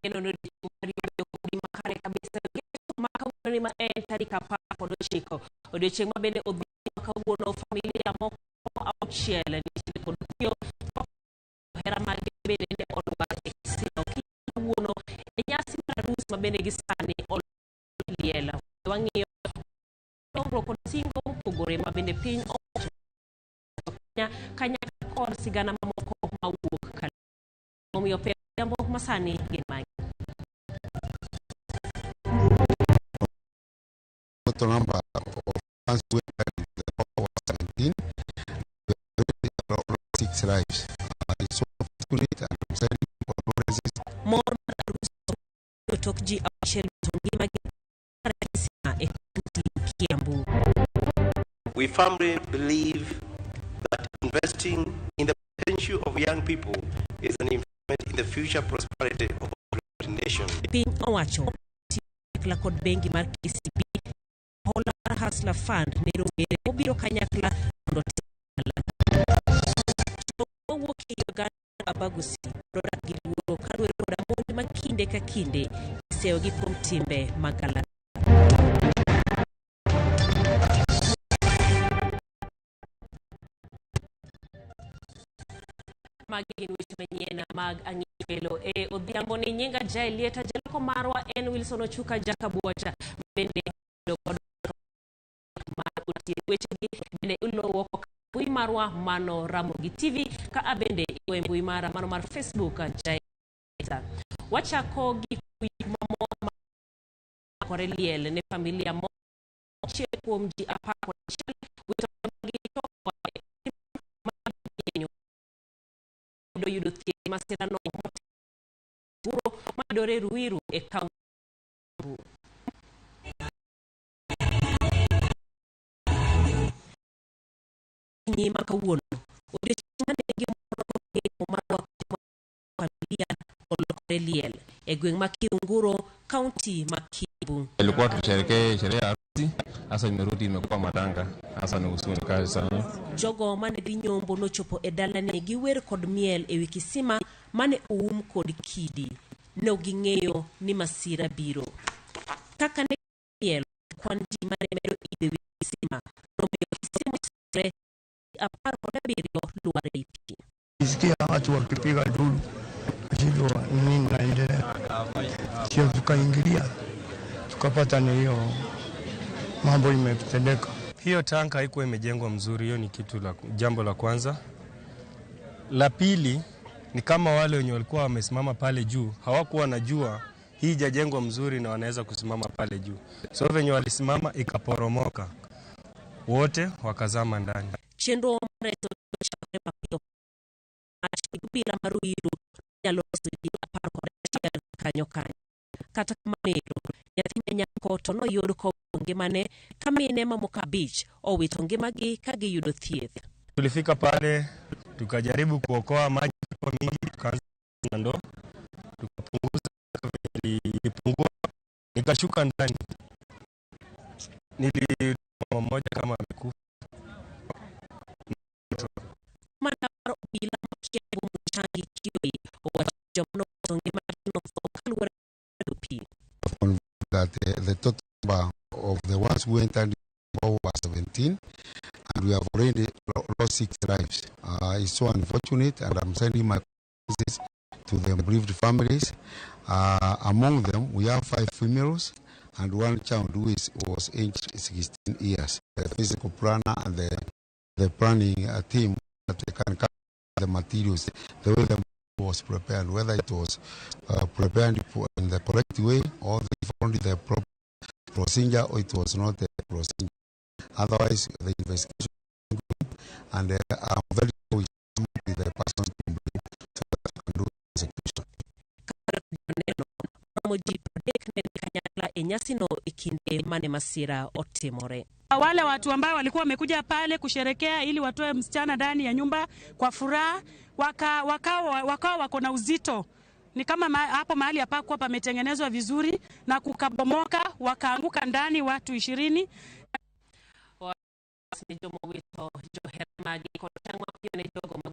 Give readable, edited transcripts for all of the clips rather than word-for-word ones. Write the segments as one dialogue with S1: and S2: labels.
S1: Ageno ni odiochieng' mari obedo kodi makare kabisa. Geso ma kawuono ni ma en tarik 19. Odiochieng' ma bende odhi ma kawuono familia moko auchiel nitiere kod kuyo hera margi bende ne olwar e kisima. Okinyi kawuono e nyasi mar arus ma bende gi sani oliel. Wang'iyo dongruok kod singo mopogore ma bende piny owacho Kenya kanyakla kod sigana mamoko mawuok ka omiyo pek odhiambo masani gin magi.
S2: Total number of fans who entered the power was 17. We already lost six lives. It's so unfortunate and I'm sending condolences.
S1: Mor mar arus tok ji auchiel wito ngimagi kisima e kaunti Kiambu.
S3: We firmly believe that investing in the potential of young people is an investment in the future prosperity of our great nation.
S1: Piny owacho kanyakla kod bengi mar KCB hola mar Hustler Fund ne rowere mobiro kanyakla mondo otim ohala. Mawuok e Uganda Abagusi odak gi luoro kaluwore koda monj ma kinde ka kinde iseyogi kuom timbe mag galagala. Magi gin weche manyien mag ang'elo e odhiambo ni nyinga Jael Lieta jaloko marwa en Wilson Ochuka Jakabuocha bende kod mar otieno wechegi bende iluwo mbui marwa mano Ramogi TV ka abende iwe mbui mara mano mar Facebook Jael Lieta. Wachako gi kuyo mamor makore liel ne familia moro achiel kuom ji 11 wito gi yudo yudo thieth masirano moturo mayudore Ruiru e kaunti ma kawuono odiochieng' mane gi moro mar familia olokore liel e gweng' ma Kiunguro, kaunti ma Kiambu.
S4: Ilikuwa tusherekee sherehe ya harusi, sasa imerudi imekuwa matanga, sasa ni huzuni kali sana.
S1: Jogo mane dhi nyombo nochopo e dalane gi wer kod miel ewi kisima mane oum kod kidi. Ne ok ging'eyo ni masira biro. Kaka ne miel, kwan ji mane medo idho ewi kisima nomiyo kisima osure 17 lwar ei pi.
S5: Nisikia watu wakipiga nduru, kashindwa nini naendelea, sio tukaingilia, tukapata ni hiyo mambo imetendeka.
S6: Hiyo tanka haikuwa imejengwa mzuri, hiyo ni kitu la, jambo la kwanza. La pili ni kama wale wenye walikuwa wamesimama pale juu hawakuwa wanajua hii haijajengwa mzuri na wanaweza kusimama pale juu, so venye walisimama ikaporomoka, wote wakazama ndani.
S1: Chenro mar reso chakore mapiyo obila mar Ruiru nyalo reso ji 11 kanyo kanyo. Kata kamano ero, nyathi ma nyako to noyud kowito ngimane ka mine mamoko abich owito ngimagi ka giyudo thieth.
S6: Tulifika pale tukajaribu kuokoa maji kwa mingi, tukaanza na ndoo tukapunguza, ilipungua, nikashuka ndani, nili mama mmoja kama amekufa.
S1: Kamanda mar obila ma Kiambu Muchangi Kioi owacho joma nowito ngimagi notho kaluwore kod pi.
S2: That the total number of the ones who entered was 17 and we have already lost six lives. It's so unfortunate and I'm sending my condolences to the bereaved families. Among them, we have five females and one child who was aged 16 years. The physical planner and the planning team that they can cut the materials, the way the was prepared, whether it was prepared in the correct way or they followed the proper procedure or it was not the procedure. Otherwise, the investigation and I'm very sure we come up with the person to blame so that we can do execution.
S1: Joneno moromo ji 30 ne ni kanyakla e nyasino e kinde mane masira otimore.
S7: Wale watu ambao walikuwa wamekuja pale kusherekea ili watoe msichana ndani ya nyumba kwa furaha, wakawa wako na uzito ni kama hapo mahali hapakuwa pametengenezwa vizuri na kukabomoka, wakaanguka ndani watu 20.
S1: Ne joma owito johera magi kod tang' mapiyo ne jogo ma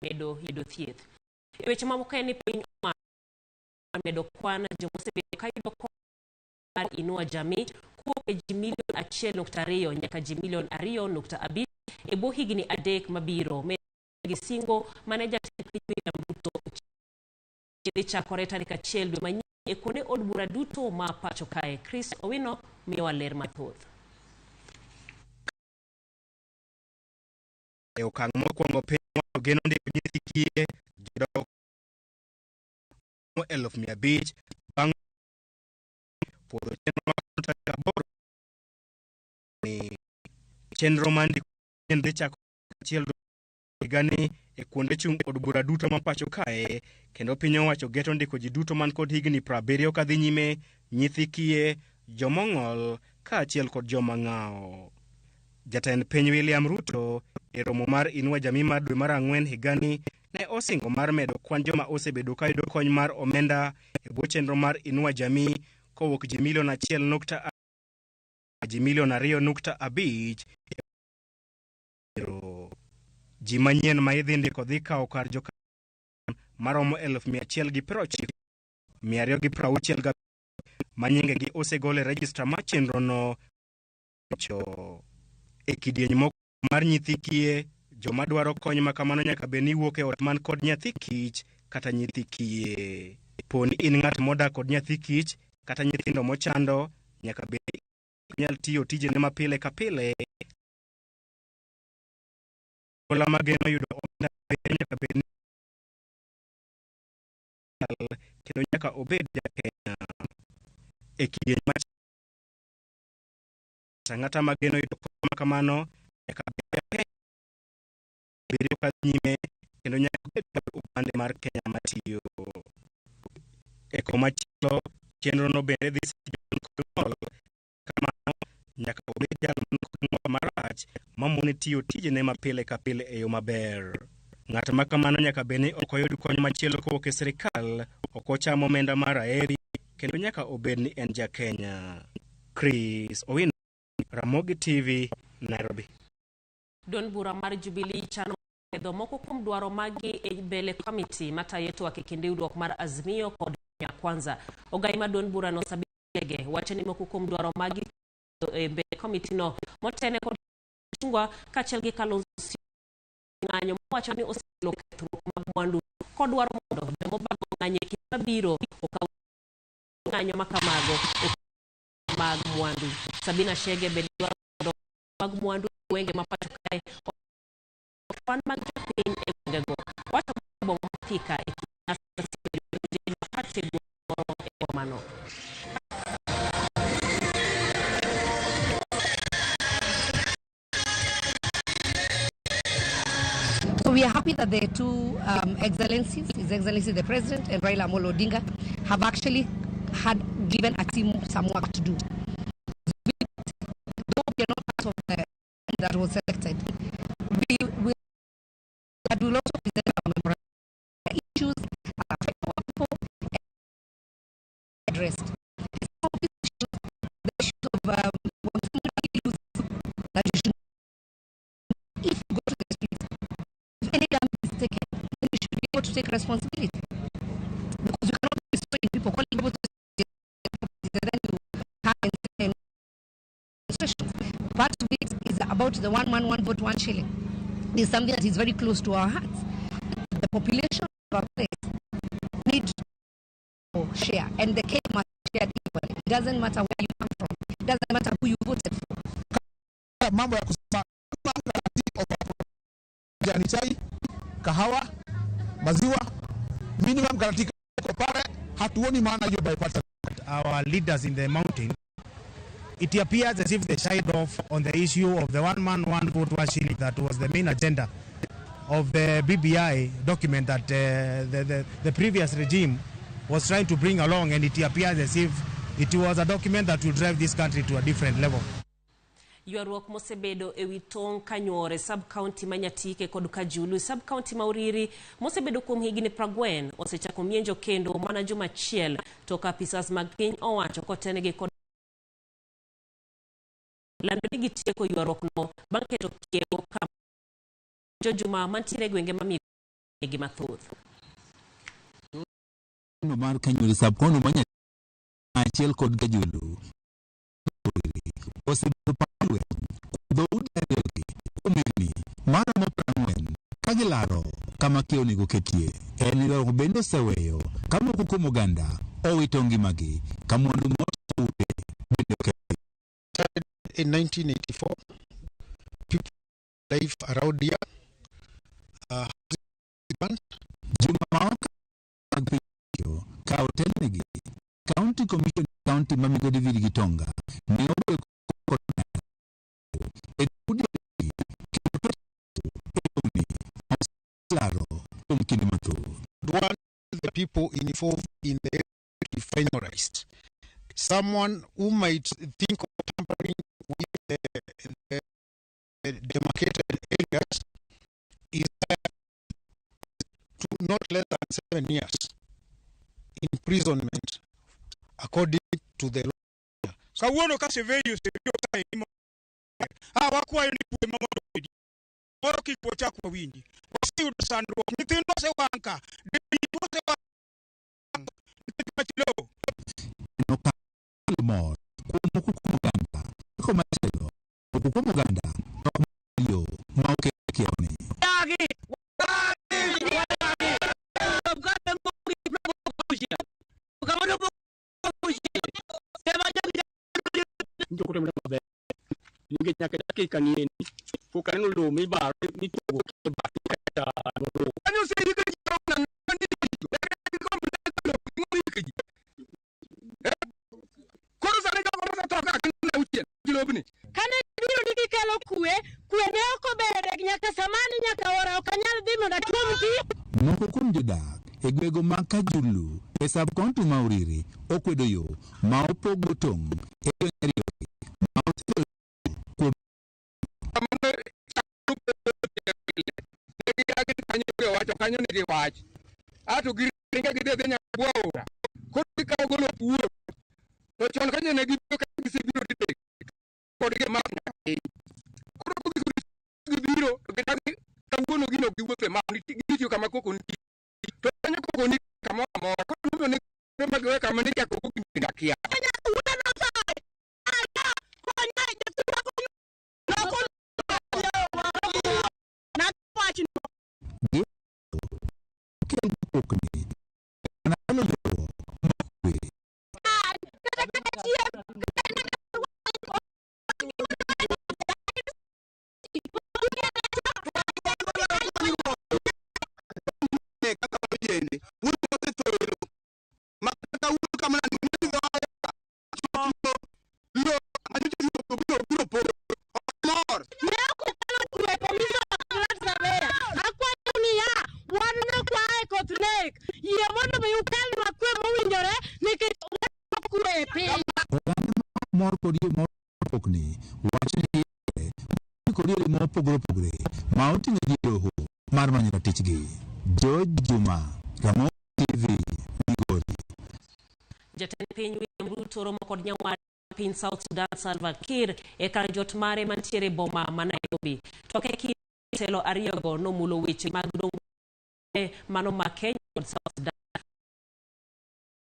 S1: medo yudo thieth. E weche mamoko en ni piny owacho mar medo kwan jomosebedo kayudo kony mar Inua Jamii kowuok e ji milion 1.2 nyaka ji milion 2.5 e bwo higni 3 mabiro. Gi singo mane jatend piny William Ruto dhi chakore tarik 1 dwe manyien e kuonde od bura duto ma pacho kae. Chris Owino miyowa ler mathoth.
S8: E okang' mokwongo piny geno ndiko nyithi kiye jodongo 500,000 bang' puodho chenro ma tarik 8 ni chenro mar ndiko dhi chako 1 higani e kuonde chung' od bura duto ma pacho kae, kendo piny owacho geto ndiko ji duto man kod higni 70 kadhi nyime, nyithi kiye, jomong'ol kaachiel kod joma ng'awo. Jatend piny William Ruto e romo mar Inua Jamii mar dwe mar 4 higani ne osingo mar medo kwan joma osebedo kayudo kony mar omenda e bwo chenro mar Inua Jamii kowuok ji milion 1.5 ji milion 2.5. Ji manyien ma idhi ndiko dhi kawo kar joka maromo 190,265 ma nyingegi osegol e rejista mar chenrono. E kidieny moko mar nyithi kiye, joma dwaro kony ma kamano nyaka bed ni wuok e ot man kod nyathi kich kata nyithi kiye. Poni in ng'at modak kod nyathi kich kata nyithindo mochando, nyaka bed ni nyal tiyo tijene mapile ka pile. Ola mageno yudo omenda nyaka bed ni kendo nyaka obed ja Kenya. E kidieny ma ng'ata mageno yudo kony ma kamano nyaka bed ja Kenya abiriyo kadhi nyime kendo nyaka obed kod opande mar Kenya matiyo. E komachielo, chenrono bende dhi kod ng'ol, kamano nyaka obed jal man kod ng'ol marach mamone tiyo tijene mapile ka pile e yo maber. Ng'at ma kamano nyaka bed ni ok oyud kony machielo kowuok e sirikal, ok ocham omenda mar aheri, kendo nyaka obed ni en ja Kenya. Chris Owino, Ramogi TV, Nairobi.
S1: Duond bura mar Jubilee chano pedho moko kuom dwaro magi e mbele komiti matayo twak e kind riwruok mar Azimio kod Kenya Kwanza. Ogai mar duond burano Sabina Chege wacho ni moko kuom dwaro magi e mbele komiti no motene kod Chungwa kaachiel gi Kalonzo ng'anyo mowacho ni osekelo kethruok mag mwandu kodwaro mondo jomobago ng'anyo e kinde mabiro okaw ng'anyo makamago mag mwandu. Sabina Chege bende dwaro mondo mag mwandu e gwenge ma pacho kae kwan mag jopiny e gwengego. Wacho boma ma Thika e kind moro e bomano.
S9: So we are happy that the two excellencies, His Excellency the President and Raila Amolo Odinga, have actually had given a team some work to do. Though we are not part of the that was selected, we will also present our memorandum issues that affect our people and addressed. Some of these issues, the issues of when somebody loses, that you should, if you go to the streets, if any damage is taken, then you should be able to take responsibility. Because you cannot be destroying people, calling people to and then you come and say demonstrations. Part of it is about the 1 man, 1 vote, 1 shilling. It's something that is very close to our hearts. The population of our place need to share, and the cake must be shared equally. It doesn't matter where you come from. It doesn't matter who you voted for.
S10: Mambo ya kusema majani chai, kahawa, maziwa, minimum guarantee kwa pale, hatuoni maana hiyo bipartisan.
S8: Our leaders in the mountain, it appears as if they shied off on the issue of the 1 man, 1 vote, 1 shilling that was the main agenda of the BBI document that the previous regime was trying to bring along, and it appears as if it was a document that will drive this country to a different level.
S1: Ywaruok mosebedo ewi tong' Kanyuore sub-county ma Nyatike kod Kajulu sub-county ma Uriri mosebedo kuom higni 40 osechako mienjo kendo mana juma achiel tok apisas mag piny owacho kotenegi kod lando ni gitieko ywaruokno bang' keto kiewo kama jojuma mantiere e gwenge ma nigi mathoth.
S11: gweng'no mar Kanyori sub-county ma achiel kod Kajulu osebedo paw lweny kuom dhoudi ariyogi kuom higni maromo 40 ka gilaro kama kiewo onego ketie. En ywaruok bende oseweyo ka moko kuom oganda owito ngimagi ka mwandu moto ute bende okethi.
S12: In 1984, people life around here
S11: Juma ma ok mag piny ka otelnegi County Commission County ma Migo David Gitonga ne ogoyo kod e udi kendo keto e lewni ma oselaro kuom kinde mathoth.
S12: Want the people involved in the area to be finalized. Someone who might think of tampering with the demarcated areas is to not less than 7 years imprisonment according to the law.
S13: Kawuono ka survey osebiro kae ah wakwayo ni kwe ma mondo obedi moro kik wachak wawinji. Waseyudo sandruok, nyithindo osewang' ka, dend osewang' nikech wach lowo.
S11: Nokalo mor kuom moko kuom oganda komachielo moko kuom oganda to ok mor yo ma oket kiewoni.
S14: Njo kotimore maber nikech nyaka dakika ni endi pok aneno lowo mibaro mipogo e bathe kata lowo.
S13: Kanyo oseyike ji ji. Koro sani jogo mosetho ka gin auchiel gi lobni.
S15: Kane biro ni gikelo kwe, kwe ne ok obede nyaka samani nyaka ora ok anyal dhi mondo atuom pi.
S11: Moko kuom jodak e gwego mag Kajulu e sub-county ma Uriri okwedo yo ma opogo tong' e gweng' ariyogi ma osebedo kuom
S13: Wacho kanyo nigi wach ato giringa gidhi adhiya nyaka bwo aora koro gikawo golo wuok to chon kanyo ne gibiro ka gisebiro didek kodgi e map nyaka piny koro gibiro to gidagi kawuono gino ok giwuotho e map nitie gitiyo kama koko nitie to kanyo koko nitie kamoro amora koro nomiyo ne ma giwe kama ne chako go gini akia.
S11: Gi kel kokni mana lowo ma kwe.
S13: Kaka ojende wuod osetho e lowo ma kata wuod kama lo manyocha biro biro podho ok mor.
S15: Ne ok okelo kwe commissioner of surveyor. Akwayo niya, wan nokwae koth nek. Yie mondo mi ukelnwa kwe mowinjore nikech wadwaro kwe e piny.
S11: Oganda mor kod yo ma kokni wacho ni kod yore mopogore opogore ma oting'o ji e doho mar manyo ratichgi. George Juma, Ramogi TV, Migori.
S1: Jatend piny William Ruto romo kod nyawad piny South Sudan Salva Kiir e kar jot mare mantiere e boma ma Nairobi. To e kind jotelo ariyogo nomulo weche mag dongruok mano ma Kenya kod South Sudan.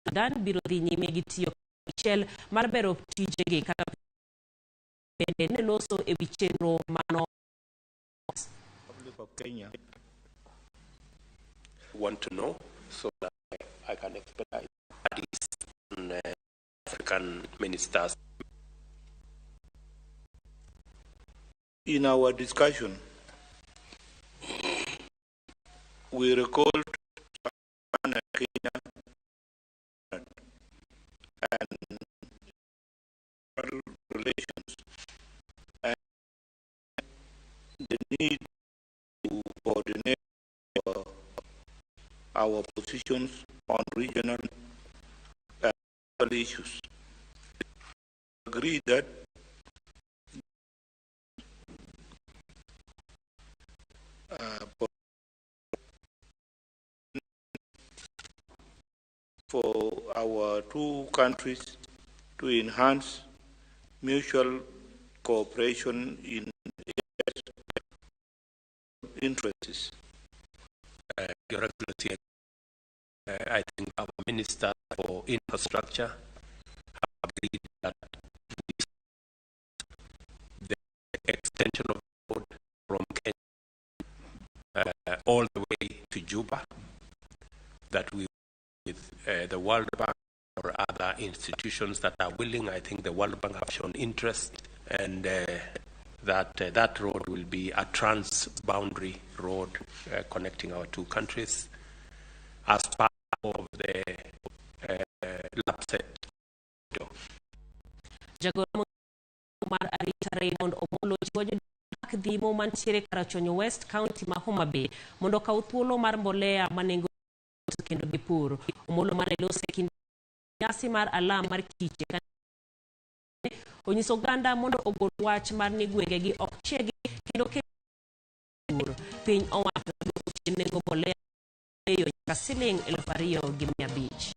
S1: Sudan biro dhi nyime gi tiyo achiel mar bero tijegi kata bende ne loso e wi chenro mano
S16: Republic of Kenya.
S3: Want to know so that I can expedite Addis and African ministers.
S16: In our discussion, we recalled and Kenya and relations and the need to coordinate our positions on regional and global issues. Agree that for our two countries to enhance mutual cooperation in areas of interests.
S3: Your Excellency, I think our Minister for Infrastructure have agreed that the extension of the road from Kenya all the way to Juba, that we with the World Bank or other institutions that are willing. I think the World Bank have shown interest, and that road will be a trans-boundary road connecting our two countries as part of the LAPSSET.
S1: Jagoro mar arita Raymond Omolo jiwo jodak dhimo mantiere Karachuonyo West, County ma Homa Bay mondo okaw thuolo mar mbolea ma nengo kendo gipur. Omolo mane loso e kinde nyasi mar alam mar kiche onyiso oganda mondo ogol wach mar ni gwengegi ok chiegi kendo pur. Piny owacho duoko chien nengo mbolea eyo nyaka siling 2,500.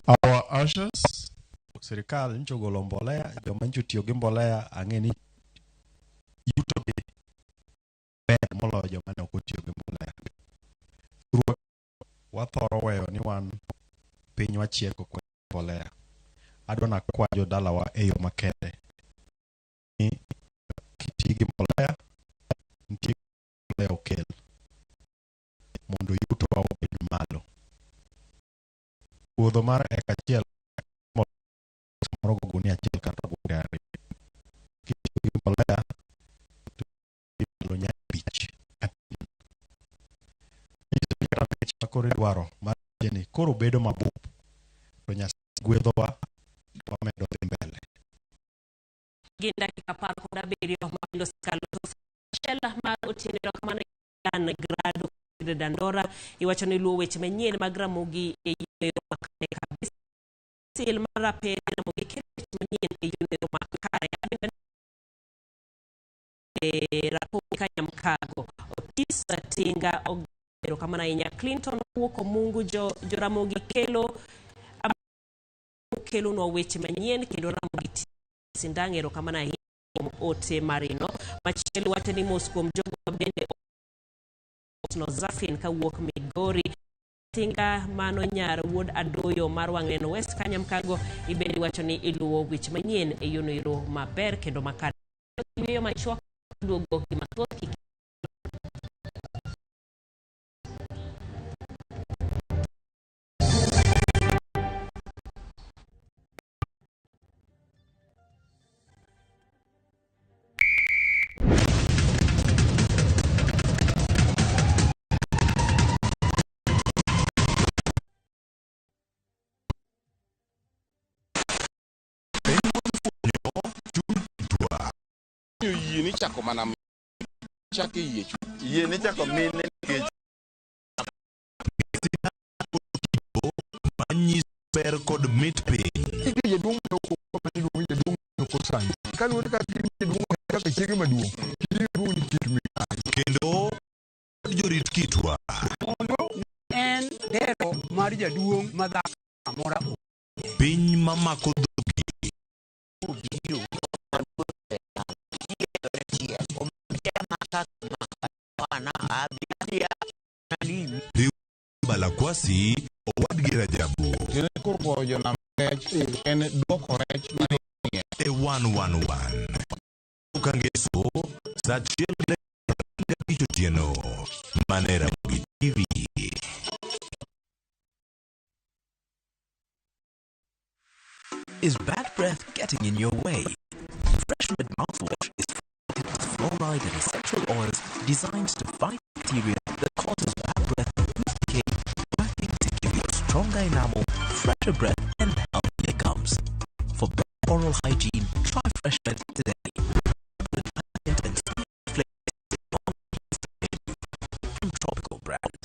S17: Our ushers. Sirikal ncho ogolo mbolea, joma ncho otiyo gi mbolea ang'e ni yuto gi ber moloyo joma ne ok otiyo gi mbolea. Thurwa wathoro weyo ni wan piny wachiek ok mbolea. Adwa nakwa jodalawa e yo makende ni kiti gi mbolea, nitie mbolea okel mondo yutowa obed malo. Puodho mar eka achiel samoro go gunia achiel kata gunde ariyo. Kitiyo gi mbolea to ibiro nya abich. Nyiso ni kata bech ma koro idwaro mar ni koro bedo mabup to Nyasaye gwedhowa wamedo dhi mbele.
S1: Gin dakika 17 mabende osekalo achiel mar otieno. Erokamano Dan Grado Dandora iwacho ni luwo weche manyien mag Ramogi e yo makare kabisa. Sil mar rapen Ramogi kelo weche manyien e yo makare. Rapogi Kanyamkago Otis Tinga erokamano ahinya. Clinton Wuok Omungu Joramogi kelo kelonwa weche manyien kendo Ramogi Sindang erokamano ahinya kuom ote marino. Machielo wacho ni mos kuom jogo mabende no Zafin kawuok Migori. Tinga mano nyar wuod Adoyo mar Wang'neno West Kanyamkago ibende wacho ni iluwo weche manyien e yono ero maber kendo makare. Yueyo machuok duogo gi mathoth kik
S18: Yie ni chako mana chako yie chuth.
S19: Yie ni chako mine nikech
S20: manyiso ber kod mit piny.
S21: Jaduong' jaduong' kosani kaluwore kaka jaduong' kaka chiege maduong' jaduong' ni kit mi
S20: Kendo jorit kitwa.
S22: En dero mar jaduong' ma dhako amora
S20: Piny mamako dhogi. Riw Balakwasi owadgi Rajabu.
S18: Koro jonam rech en duoko rech manie
S20: E 111. Kangeso saa 1:15 otieno. Mane Ramogi TV.
S23: Is bad breath getting in your way? FreshMed mouthwash is fortified with fluoride and essential oils designed to fight bacteria that causes bad breath and tooth decay, working to give you stronger enamel, fresher breath, and healthier gums. For better oral hygiene, try FreshMed today. With peppermint and sweet flavors from Tropical Brand.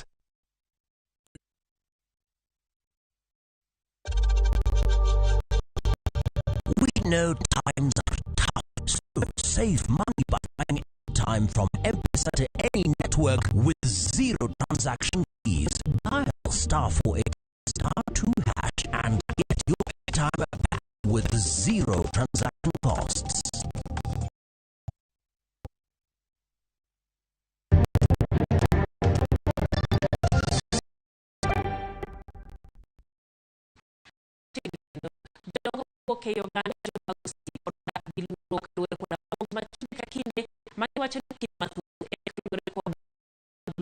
S23: We know times are tough, so save money by buying airtime from M-Pesa to any network with zero transaction fees. Dial *48*2# and get your airtime back with
S4: With zero transaction costs.
S1: Jodongo mawuok ei oganda jo-Bagusii odak gi luoro kaluwore koda monj ma kinde ka kinde ma giwacho ni kinde mathoth en kaluwore kod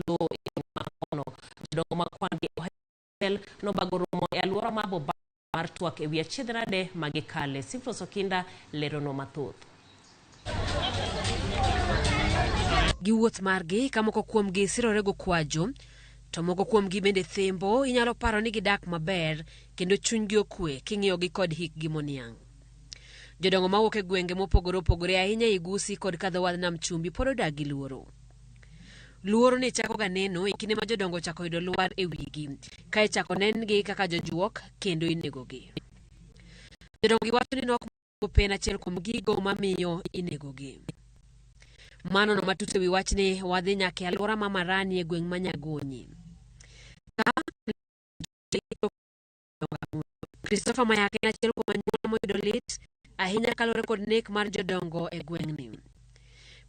S1: lowo e gweng' ma kono. Jodongo ma kwan-gi ohewo achiel nobago romo e alwora ma Boba mar twak e wi achiedh nade ma gikale. Sifros Okinda leronwa mathoth.
S5: Gi wuoth margi ka moko kuomgi sirore gokwaju to moko kuomgi bende thembo, inyalo paro ni gidak maber kendo chunygi okwe king'iyogi kod hikgi moniang'. Jodongo mawuok e gwenge mopogore opogore ahinya ei Gusii kod kadho wadh nam chumbi pod odak gi luoro. Luoro ni chako ga neno e kinde ma jodongo ochako yudo lwar e wigi, ka ichako nen-gi kaka jojuok kendo inegogi. Jodongo gi wacho ni nok gope en achiel kuom gigo mamiyo inegogi. Mano no matut e wi wachni wadhi nyaka e alwora ma Marani e gweng' ma Nyagonyi. Ka Christopher Mayaka en achiel kuom anyuola moyudo lit ahinya kaluwore kod nek mar jodongo e gweng'ni.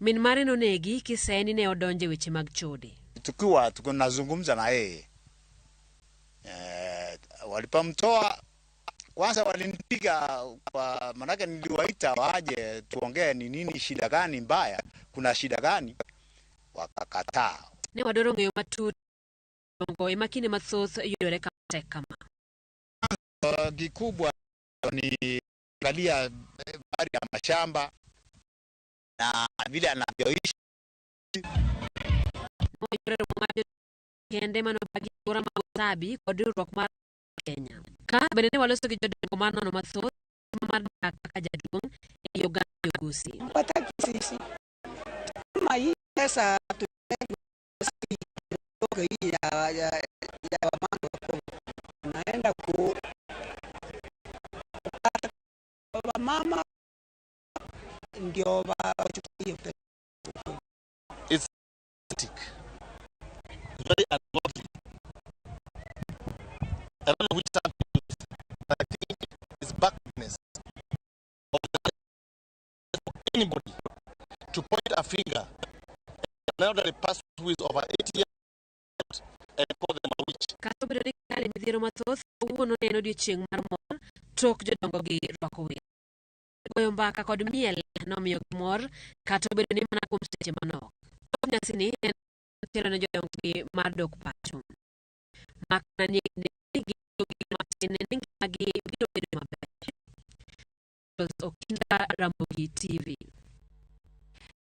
S5: Min mare nonegi kiseye ni ne odonjo e weche mag chode.
S19: Tukiwa tunazungumza na yeye walipomtoa kwanza walinipiga kwa manake niliwaita waje tuongee ni nini shida gani mbaya, kuna shida gani, wakakataa.
S5: Ne wadwaro ng'eyo matut dongo ema kinde mathoth yudore kama tek kama.
S19: Kikubwa ni angalia habari ya mashamba na vile anavyoishi.
S5: Noyudore romo mar kende manobagi alwora mag Sabi kod riwruok mar Kenya. Ka bende ne waloso gi jodongo mar nono mathoth mar dak kaka jaduong' ei oganda jo-Gusii.
S24: Wataki sisi kama hii pesa hii ya wamama naenda ku wamama ndio wachukue hiyo pesa.
S25: It's very ungodly. I don't know which term to use, but I think it's backwardness of the for anybody to point a finger at an elderly person who is over 80 years old and call them a witch.
S5: Kata obedo ni kale midhiero mathoth, kawuono ne en odiochieng' mar mor tok jodongo gi rwako welo. Goyo mbaka kod miel nomiyogi mor kata obedo ni mana kuom seche manok. Tok nyasini en telo ne jodongo gi mar dok pacho. Mak mana ni e kindegi giyudo gik matin ni ngimagi biro bedo maber. Okinda, Ramogi TV.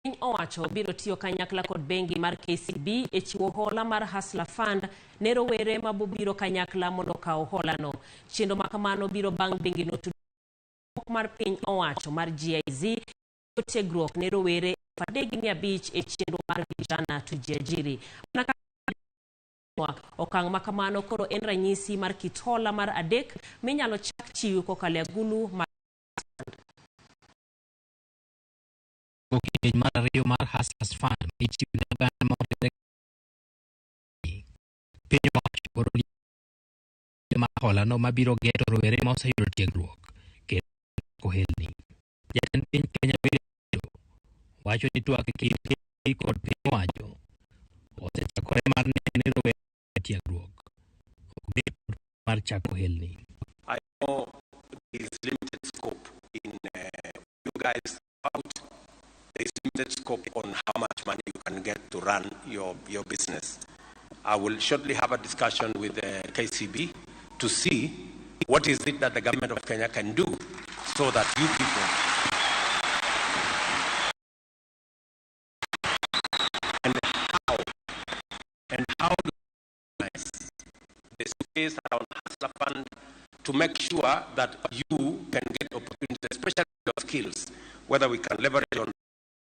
S1: Piny owacho biro tiyo kanyakla kod bengi mar KCB e chiwo hola mar Hustler Fund ne rowere mabobiro kanyakla mondo okaw holano. Chenro ma kamano biro bang' bengi no tudruok mar piny owacho mar GIZ tiegruok ne rowere 3,500 e chenro mar Vijana Tujiajiri. Mana kaka okang' ma kamano koro en ranyisi mar kit hola mar adek minyalo chak chiw kokalo e agulu mar
S26: Kidieny mar ariyo mar Hustlers Fund ma ichiwo ne oganda ma oriwore piny owacho koro mar holano mabiro geto rowere ma oseyudo tiegruok kendo ohelni. Jatend piny Kenya William Ruto wacho ni twak e kind KCB kod piny owacho osechakore mar neno ni rowere tiegruok ok bed kod mar chako ohelni.
S3: I know there is limited scope in you guys out. There is limited scope on how much money you can get to run your business. I will shortly have a discussion with the KCB to see what is it that the government of Kenya can do so that you people and how to organize the space around Hustler Fund to make sure that you can get opportunities, especially your skills, whether we can leverage on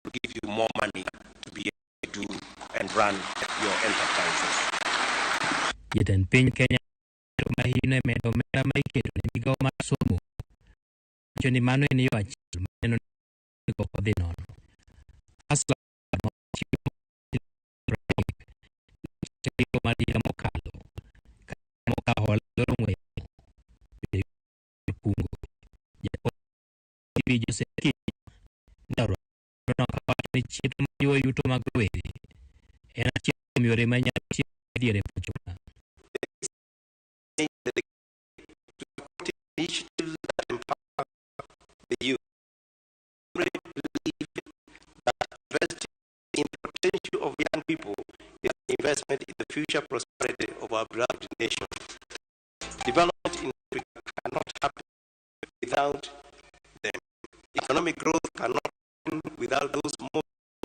S3: to give you more money to be able to do and run your enterprises.
S26: Jatend piny Kenya mahino e medo omenda ma iketo ne migawo mar somo wacho ni mano en yo achiel mar neno ni ok odhi nono. Hustler Fund ma ochiw mar higa mokalo ka mokawo hola e yor ong'we yamo kungo. Joseph Kinya ne orwako kawacho ni chenro majiwo yuto mag rowere en achiel kuom yore ma inyalo tiyo dhier e pacho ka.
S3: Initiatives that empower the youth. We believe that investing in the potential of young people is an investment in the future prosperity of our beloved nation. Development in Africa cannot happen without them. Economic growth cannot happen without those small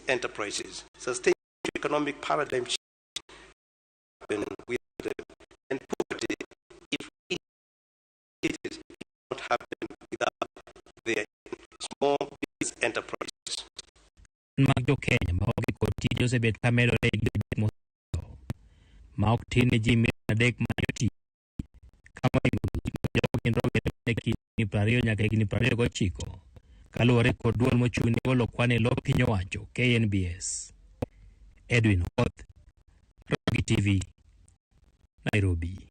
S3: enterprises. Sustained economic paradigm shift happen without them. And poverty, if it is, cannot happen without their small business enterprises.
S26: Mag jo Kenya maonge kod tije osebet ka medore e higni 3 mosekalo, ma ok tin ne ji milion 3 manyo tich, ka mohingo nus mar jogo gin rowere man e kind higni 20 nyaka higni 29, kaluwore kod duol mochung' ne golo kwan e lo piny owacho KNBS. Edwin Okoth, Ramogi TV, Nairobi.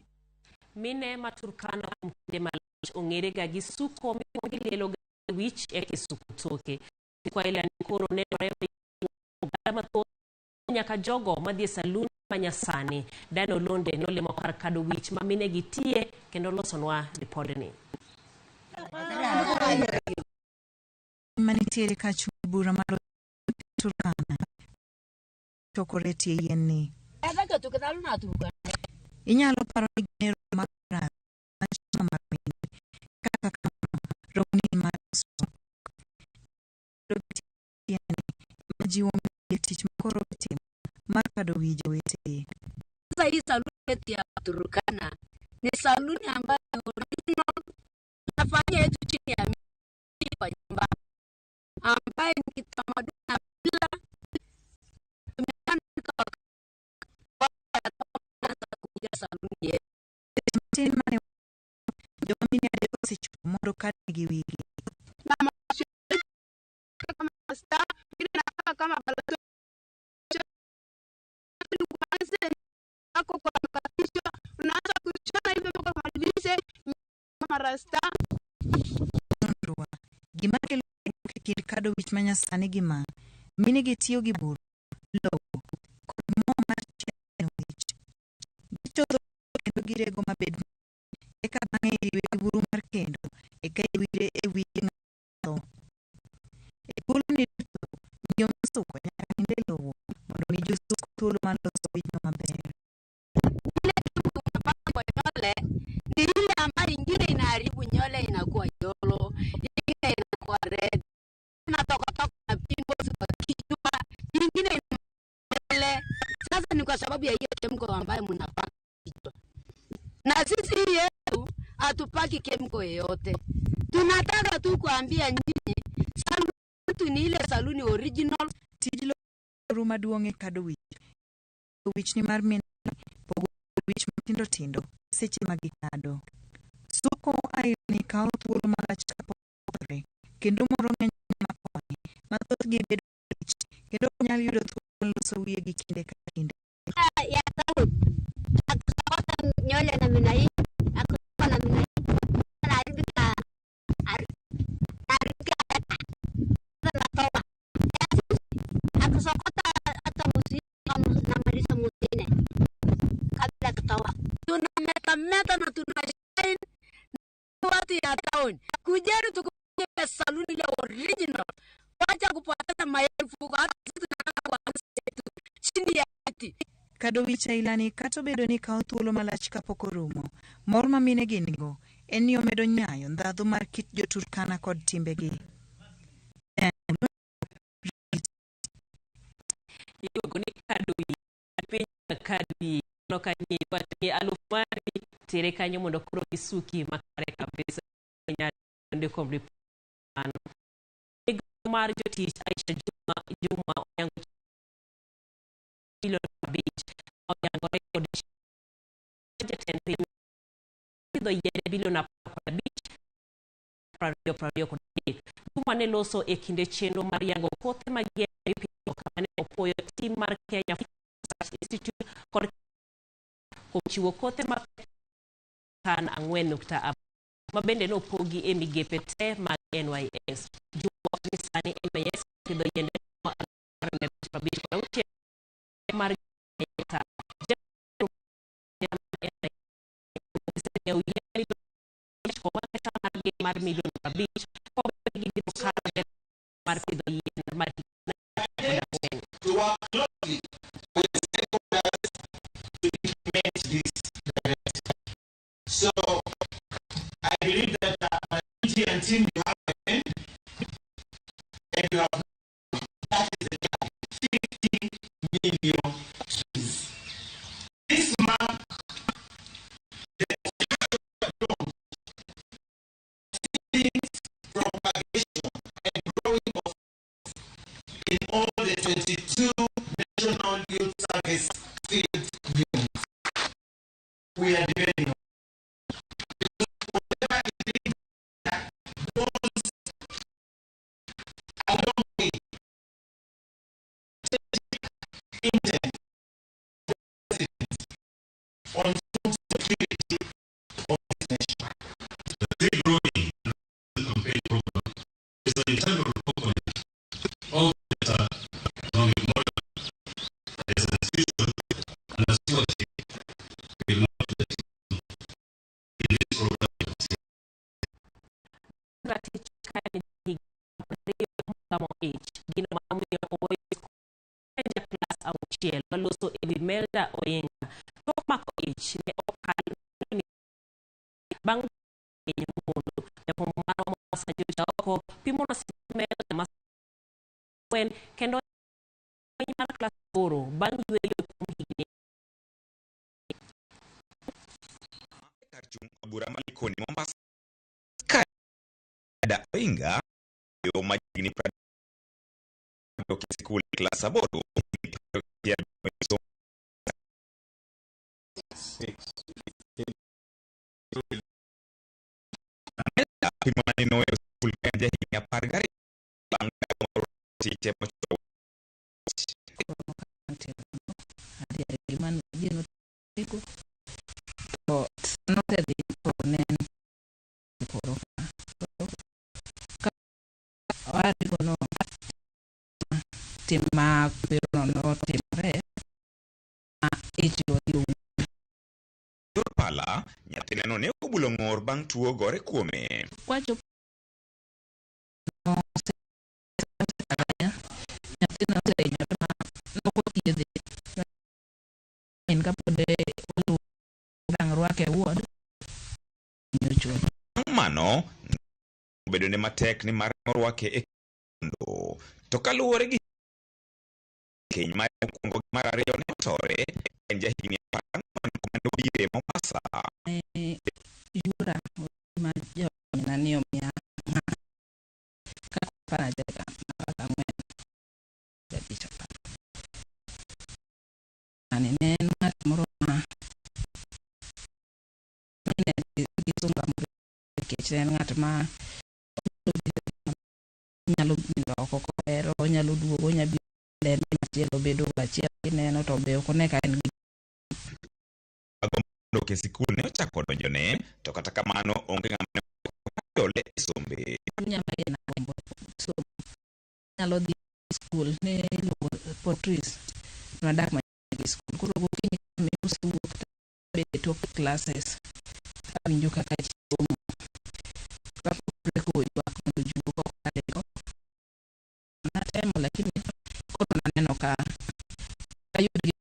S1: Mine ma Turkana kuom kinde malach ong'ere ga gi suko mikwongo ilielo ga wich eka isuko toke. Kwaila ni koro nenore oganda mathoth nyaka jogo madhi e salun ma nyasani. Dan Olonde nolimo kar kado wich ma mine gi tiye kendo losonwa ripodni.
S2: Manitiere ka chung' bura mar Turkana chokore tie yien ni. Inyalo paro ni gin e romo mar baraza mar mar mine. Kata kamano, romo ni en mar somo. Yien ni ema jiwo mine tich ma koro gitimo mar kado wi jowetegi.
S6: Sasa hii saluni yetu ya Turkana ni saluni ambayo original nafanyia yetu chini ya miti kwa nyumba ambaye ni kitamaduni na mila tumeanza kuja saluni yetu.
S2: Matin mane joma mine adek osechopo mondo okadnegi wigi.
S7: Na kama star, ingine inakaa kama balato kwanza wako kwa kichwa, unaanza kushona hivyo mpaka umalize kama rasta.
S2: Nonrowa, gima kelo pogruok e kind kado wich manyasani gi ma mine gi tiyo gi buru, lowo, kod mo mar chieno wich. Gichodho kendo girego mabed eka bang'e iriwe gi buru mar kendo eka iwire e wi ng'ato. E thuoloni duto, miyo mosuko nyaka nind e lowo mondo mi josuko thuolo mar loso wijno maber.
S6: Kwa nywele ni ile ambayo ingine inaharibu nywele, inakuwa yellow, ingine inakuwa red, inatoka toka na pimples kwa kichwa, ingine nywele. Sasa ni kwa sababu ya hiyo chemical ambayo mnapaka kichwa, na sisi hii yetu hatupaki chemical yoyote. Tunataka tu kuambia nyinyi saluni yetu ni ile saluni original.
S2: Tij lowo maduong' e kado wich. Wich ni mar mine pogo wich matindo tindo seche ma gikado. Suko ailani kawo thuolo malach kapok okethore kendo moro ng'eny ma koni ma thothgi bedo odich kendo ok nyal yudo thuolo mar loso wiyegi kinde ka kinde.
S8: Ya saluni akisokota nywele namna hii, akisokota namna hii, anaharibika, anaharibika haraka. Sasa natoa. Akisokota hata mwezi namaliza mwezi nne kabla kutoa.
S6: Tunametameta na tuna shine watu ya town. Kujeni tukuje saluni ile original. Wacha kupoteza maelfu hata sisi tunataka kuanza yetu chini ya miti.
S2: Kado wich ailani kata obedo ni kawo thuolo malach kapok orumo, mor ma mine gi nigo en ni omedo nyayo ndhadhu mar kit jo-Turkana kod timbegi.
S1: Iluongo ni kado wich, piny kado wich. Aneno ka ni iwacho ni aluf mari tere kanyo mondo koro gisuki makare kabisa. Nyalo kuom ripot mano. Migawo mar jotich Aisha Juma Juma oyango bilion 5 oyangore kod jatend piny pidho yiende bilion 15 20 23. Juma ne loso e kinde chenro mar yango kothe mag yien mipidho kama ne opuoyo tim mar Kenya Research Institute kod kuom chiwo kothe mapek tan 4.8. ma bende nopogi e migepe te mag NYS. Juma wacho ni sani NYS opidho yiende 256 mar mar milion 50 gibiro kalo mar pidho yien mar
S9: to work closely with the stakeholders to implement this directive. So I believe that Maniji and team, you have a pen, and you have, that is the target, 50 million trees. This month, the seedlings propagation and growing of in all the 22 National Youth Service field units. We are depending on because whatever is being done goes a long way. Intent on food security of this nation.
S10: The Tree Growing Campaign Program is an integral component of the economic model that is an institution and a stewardship will not let in this program.
S1: Ratich ka en higni 20 mogamo ich gino ma omiyo oweyo en ja klas 6 maloso ewi Melda Oinga tok mako ich ne okal bang' keny mondo jafwambo marwa Mombasa nyocha oko pimo Melda ma wen kendo mar klas 8 bang' yweyo kuom higni
S12: kar chung' bura ma Likoni Mombasa ka Melda Oinga yo ma higni dok e sikul e klas 8 higni Melda pimo ni noweyo sikul ka en jahigni 12 bang' tije mochopo
S13: To nosedhi to ne en koro ka ariko no tim ma kwerono notimore ma ich odhi owuok.
S12: Yor pala, nyathineno ne obulo ng'or bang' tuo gore kuome.
S13: Kwachopo nyathino osehinyore ma nokothiedhe en kapod oluwo dang' rwake e ward nyochon.
S12: Bang' mano, obedo ne matek ni mar orwake e kendo. To kaluwore gi keny mare mokwongo gi mar ariyo ne otore, en jahigni 14 kuma nobire Mombasa.
S13: Yura ma jaomina ni omiya kaka 14 50. Ani ne en ng'at moro ma ne gi sunga moro nikech ne en ng'at ma nyalo nindo oko kohero, onyalo duogo, onyalo biro lendo machielo bedo achiel kineno to be ok one ka en gi
S12: dok e sikul ne ochako donjone to kata kamano onge ng'ama ne yole e sombe.
S13: Chunya ma iye nagombo somo. Anyalo dhi skul ne iluongo Potris nwadak machiegni gi skul. Koro gokinyi ka min osewuok to abet e tok classes awinjo kaka ji somo. Kapok koywak mondo ji wuog oko kadeko. Natemo lakini koro naneno ka ayud gi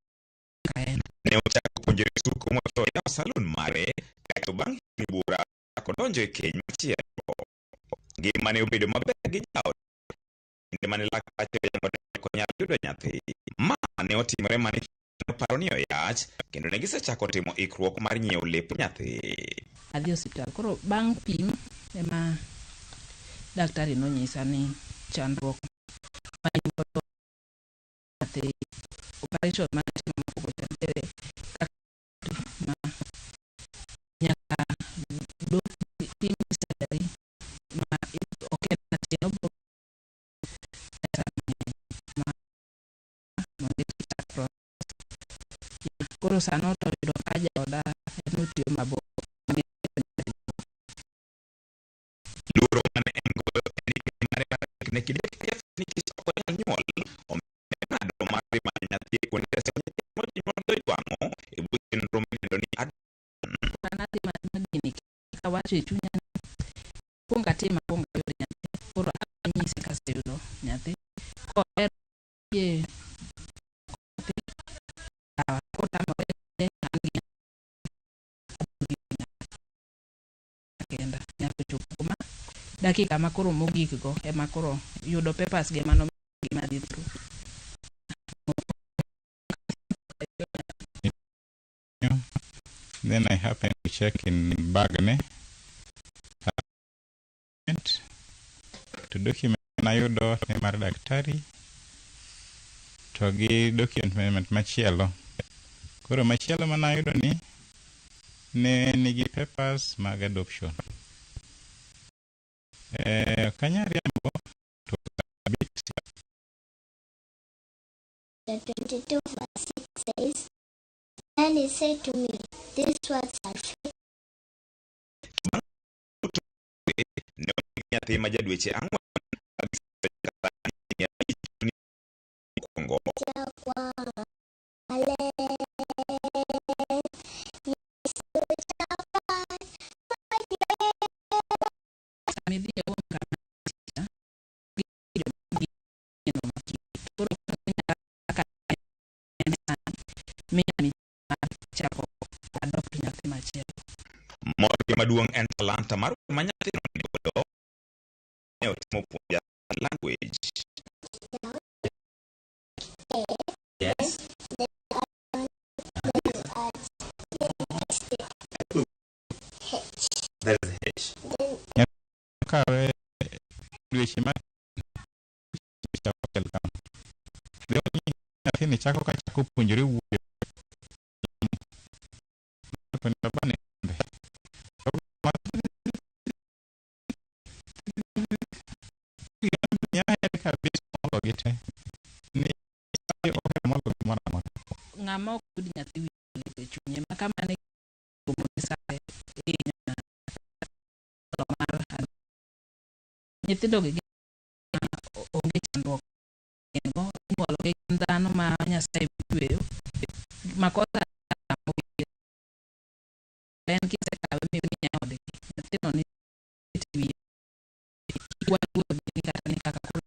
S13: ka en.
S12: Ne ochako puonjore suko moyawo salon mare kaeto bang' higni buora ochako donjo e keny machielo. Ngima ne obedo maber gi jaode kinde mane laktache oyango ni ok onyal yudo nyathi. Ma ne otimore mana e kinde paro ni oyach kendo ne gisechako timo ikruok mar nyiewo lep nyathi.
S13: Adhi osiptal. Koro bang' pim ema daktari nonyisa ni chandruok ma in godo nyathi operation mane itimo mokwongo cha nitiere kaka ma nyaka dok tim surgery ma ok en matin obiro pesa mang'eny ma mondo ichak process. Koro sano to oyudo ka jaoda en otiyo mabor. awacho e chunya ni akwong atim akwong ayud nyathi koro anyise kaseyudo nyathi kohero yie nyathi sawa kotamore an gi kenda nyaka ochopo kuma dakika ma koro mogik go ema koro yudo papers gi ema nomiyo gima dhi through.
S11: Then I happened to check in bag ne. To document nayudo ne mar daktari to gi document machielo. Koro machielo manayudo ni ne nigi papers mag adoption. Eh, ok anyal riambo to abit
S14: 22 verse 6 says, Then he said to me, These words are faithful.
S12: Ne omigi nyathi ma ja dweche ang'wen mokwongo.
S13: Sama idhi e home kama gi joma geno koro kaka en sani minya mar chako adopt nyathi machielo.
S12: Morgi maduong' en talanta mar wer ma nyathino nigodo ne otemo puonja language.
S14: Yes.
S12: That is H.
S11: Kawe dweche ma auchiel kama. Nyathini chako ka chako puonjore wuoyo. Koni baba ni ahere kabisa mologi te. Ni ohero molo gimoro amora.
S13: Ng'ama ok yud nyathi wiye lit e chunye ma kamano e kuom Nyasaye mar nyithindo gi onge chandruok gin go inyuolo gi gin dhano ma Nyasaye chweyo makosa en kisekawe mimiye odgi nyathino ni wiye kik waluor ni kata ni kaka koro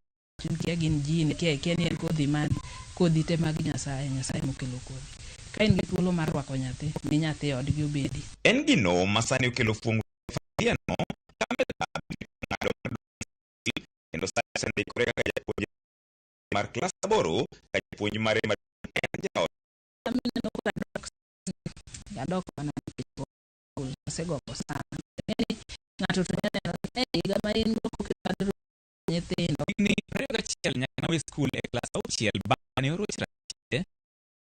S13: kia gin jin kia kia ni en kodhi mane kodhi te mag Nyasaye Nyasaye mokelo kodhi ka in gi thuolo mar rwako nyathi mi nyathi odgi obedi
S12: En gino ma sani okelo fuong'ruok e familia no ka Meda ng'ado mar dong' kendo sani osendikore kaka japuonj mar klas aboro ka japuonj mare maduong' en jaod
S13: Mineno ka adok adok mana nikech skul asegombo sana Ing'eni ng'ato to nyalo neno ni "Eh, higa ma in go koka idwa nyithindo
S15: Higni 21 nyaka nawe skul e klas auchiel bang' ne oroch ratiche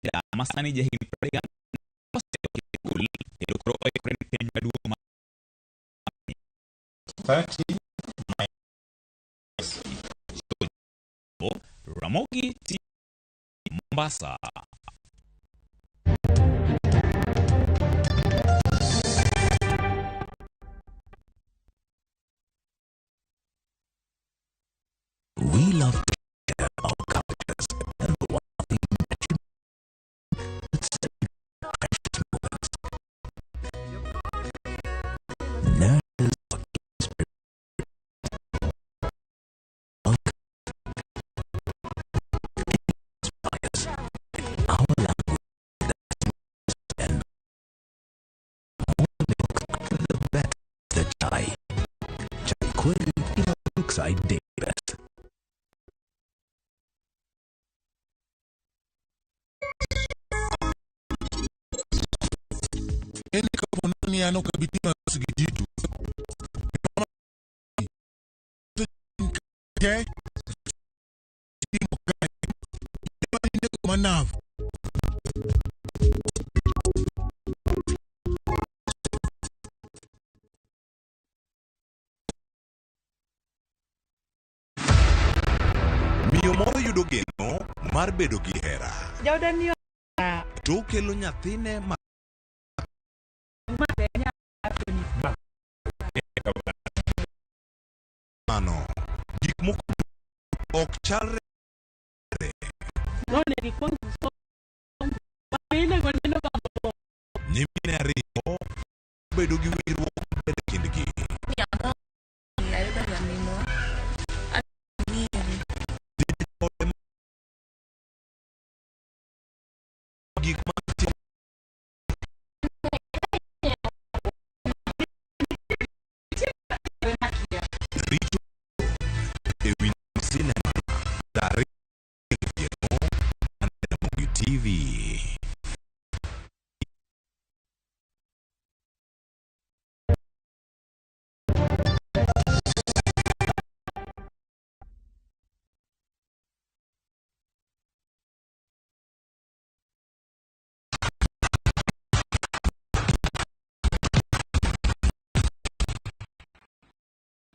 S15: da ma sani jahigni 34 osedok e skul kendo koro oikore ne penj maduong' ma
S11: 30 minus
S15: Ramogi T Mombasa.
S23: We love to share our cultures and the one thing that you that celebrate precious moments. Nurtures our spirit. Inspires our language and more milk, the better the chai. Chai Kweli in Brookside Day Best.
S25: En kapo ni an ok abi timo gi ji duto. Te timo kae. Ema manav.
S20: Miyo moro yudo geno mar bedo gi hera.
S24: Jaoda ni
S20: To okelo nyathine ma mano. Gik moko ok chalre. Nyimine ariyo bedo gi winjruok maber e kindgi.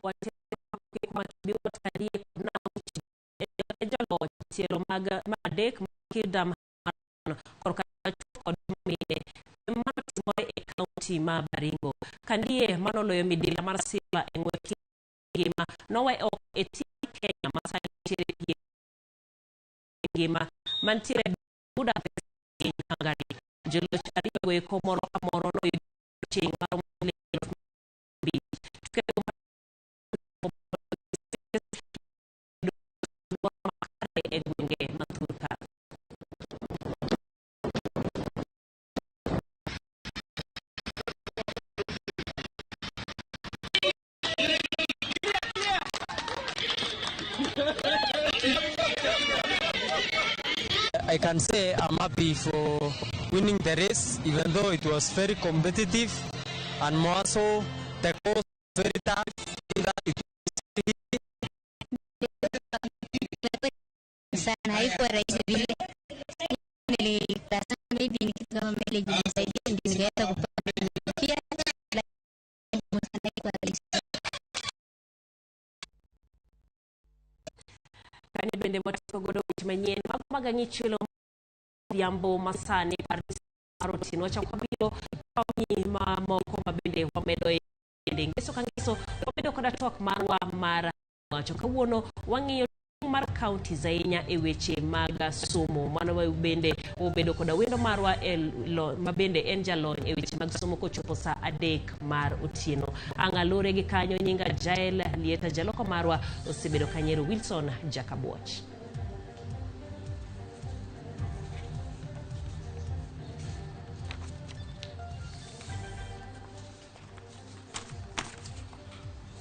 S1: Watadie na joloch tielo mag adek Kildam korka kod mine mano timore e kaunti ma Baringo. Kandie manoloyo midila mar silva e ng'wech ngima nowe oko e tim Kenya ma sani nitiere piem ngima mantiere Budapest piny Hungary. Joloch ariyo go eko moro ka moro noyudo chieng' maromo 5,000. Tukego makare e gwenge ma thurka.
S4: I can say I'm happy for winning the race, even though it was very competitive and more so the course was very tough. That it
S8: sana haikuwa rahisi vile. Nilikasema maybe ni kitu kama mileage ilisaidia ndio nikaweza kupata pia, lakini sana haikuwa rahisi.
S1: Kanyo bende watiko godo weche manyien mago mag ang'ichelo odhiambo masani Paris mar otieno wachako wabiro kawang'i mamoko ma bende wamedo e bende ngeso ka ngeso wabedo koda twak marwa mar wacho kawuono wang'iyo mar counties ahinya e weche mag somo mano bende obedo koda wendo marwa e lo, ma bende en jalony e weche mag somo kochopo saa 3 mar otieno. Ang' alure gi kanyo nyinga Jael Lieta jaloko marwa osebedo Kanyero Wilson Jakabuoch.